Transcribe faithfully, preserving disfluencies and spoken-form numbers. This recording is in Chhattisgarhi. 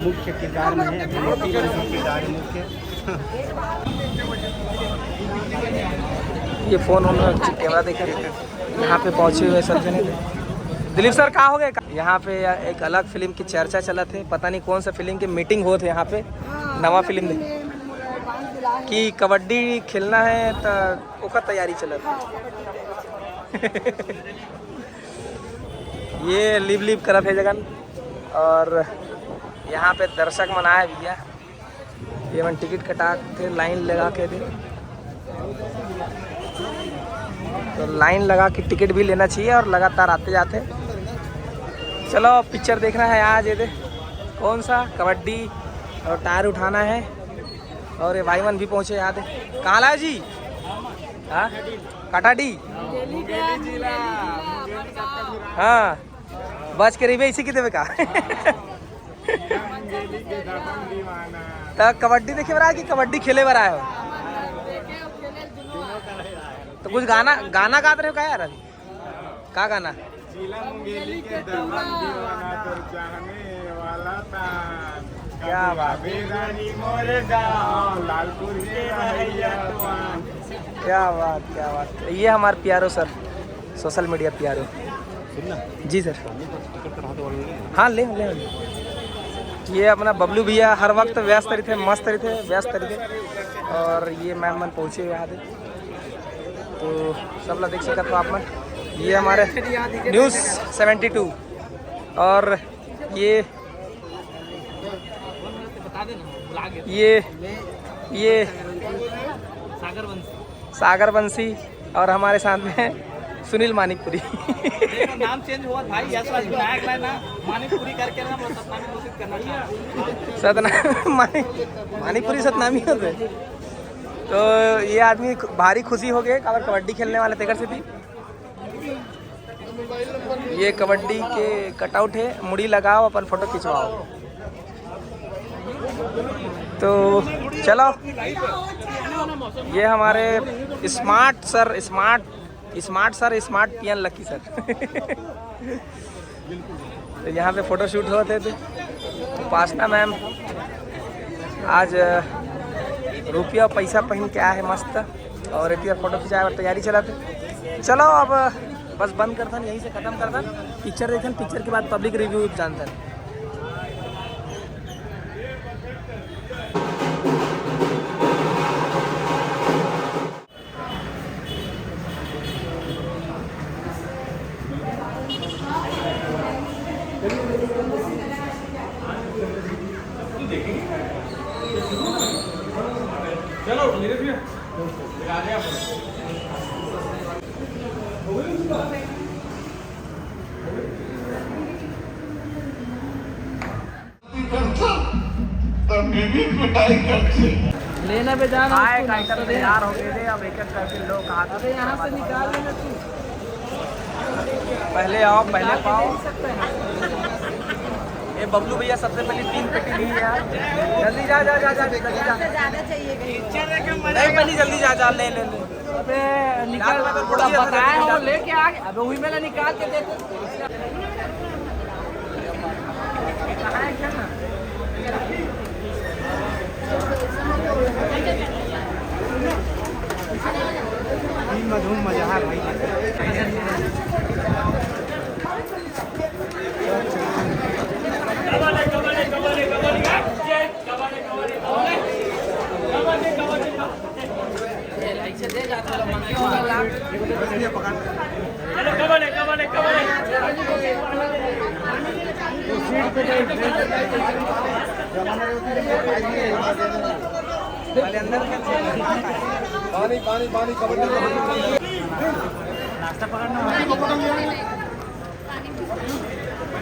मुख्य किरदार में है, अभिनेत्री में भी किरदार मुख्य। ये फोन होना, कैमरा देखे, यहाँ पे पहुँचे हुए सब जने। दिलीप सर, का हो गए? यहाँ पे एक अलग फिल्म की चर्चा चलत हे, पता नहीं कौन सा फिल्म की मीटिंग होत हे यहाँ पे, नवा फिल्म में, कि कबड्डी खेलना है तो ओकर तैयारी चलत हे। ये लिप लिप करत हे जगन, और यहाँ पे दर्शक मन आए भैया, ये मन टिकट कटा के लाइन लगा के दे, तो लाइन लगा के टिकट भी लेना चाहिए और लगातार आते जाते। चलो, पिक्चर देखना है आज, ये दे कौन सा, कबड्डी और टायर उठाना है। और ये भाई मन भी पहुँचे यहाँ दे। कहाँ लाए जी? हाँ, कटाडी। हाँ, बच के रहिबे, इसी की देवे का। त कबड्डी देखे बर आए कि कबड्डी खेले बर आए हो? तो कुछ गाना, गाना गात रहे हो का यार अभी? का गाना? जिला मुंगेली के दबंग दीवाना तोर चाहने वाला था। क्या बात। रानी मोरे गाँव लालपुर के रहैया तुआन। क्या बात, क्या बात। ये हमारे P R O sir, social media P R O. सुन ना। जी सर। टिकट कटा दो और ले। हाँ, ले, ले, ले। ये अपना बबलू भैया हर वक्त व्यस्त रहिथे, मस्त रहिथे, व्यस्त रहिथे। और ये मैम मन पहुँचे हुए आदि, तो सब ला देख सकत हो आप मन। ये हमारे न्यूज़ सेवेंटी टू, और ये, ये, ये सागर बंसी। सागर बंसी और हमारे साथ में सुनील मानिकपुरी। देखो, नाम चेंज हुआ भाई, यश राज विनायक लाए ना, मानिकपुरी करके ना, वो सतनामी घोषित करना चाहता हूँ। सतना-, मानिक-, मानिकपुरी सतनामी होते। तो ये आदमी खु-, भारी खुशी हो गए, काबर कबड्डी खेलने वाले तेकर से थी। ये कबड्डी के कटआउट है, मुड़ी लगाओ, अपन फोटो खिंचवाओ। तो चलो, ये हमारे smart sir, smart, smart sir, smart P N Lucky sir. तो यहाँ पे फोटोशूट होते थे। उपासना मैम आज, अ, रुपया पैसा पहन के आए हैं मस्त, और एती फोटो खिंचाए और तैयारी चलत हे। चलो, अब बस बंद करथन, यहीं से खत्म करथन। पिक्चर देखन, पिक्चर के बाद पब्लिक रिव्यू जानथन। चलो, धीरे धीरे। लेना बेजान है, आए उसको का नाश्ता एकदम दे। तैयार हो गए थे, अब एक एक करके लोग हाथ अबे यहाँ से निकाल लेना तू। पहले आओ, पहले निकाल के पाओ। दे सकते हैं। ये बबलू भैया सबसे पहले तीन पेटी ली है यार। जल्दी जा, जा, जा, जा, जल्दी जा। ज्यादा चाहिए कहीं। नहीं, पहले जल्दी जा, जा, ले, ले, ले। अबे निकाल, यार, मैं तो थोड़ा थोड़ी देर बताया से हूँ, लेके आ। अबे वही मैंने निकाल के दे। मधुम मजा है भाई। पानी, पानी, पानी, कबड्डी, कबड्डी। नाश्ता पकड़ना।